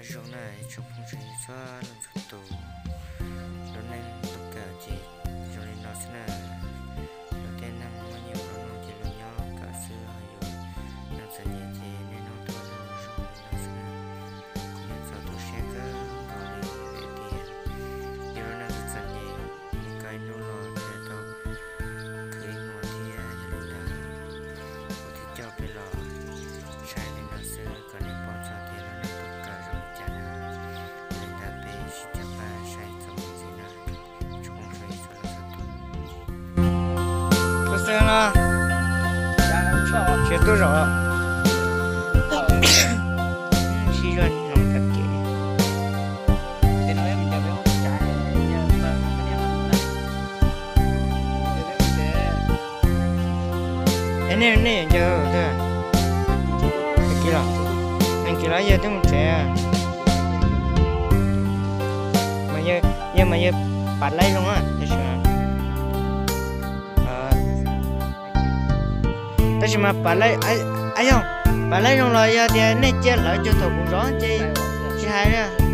Zoo na, ib tsoom phooj ywg txhua leej txhua tus, lub neej tus kawm ces zoo li no xwb na. Luag tej neeg muaj nyiaj nplua nuj ces luag nyob kawm xwb, ho yus neeg txom nyem ces niaj hnub tuaj luag zoo li no xwb na. Kuv yeej txaus tu siab kawg nkaus li vim tias yus lub neej txom nyem, mus kawm ib hnub los thiaj tau khwv ib hmos thiab. Yog li ntawd kuv thiaj coj peb los saib li no xwb kom nej paub txog tias lub neej tus kawm zoo li cas na. Yog li ntawd peb sib cog pab saib txuas mus ntxiv na. Tsoom phooj ywg txhua leej txhua tus, tub xwb no, tsis tub zaum los sib zog no tag kev. Es nej, nej yuav ncaws twg? Kis los, kis los yog twb mus tsev. Yog mas yog pam laib zoo, tab sis, tab sis mas pam laib, yog pam laib zoo los yog tias nej cia lawv cuag thaum kuv zov ces tsis hais li.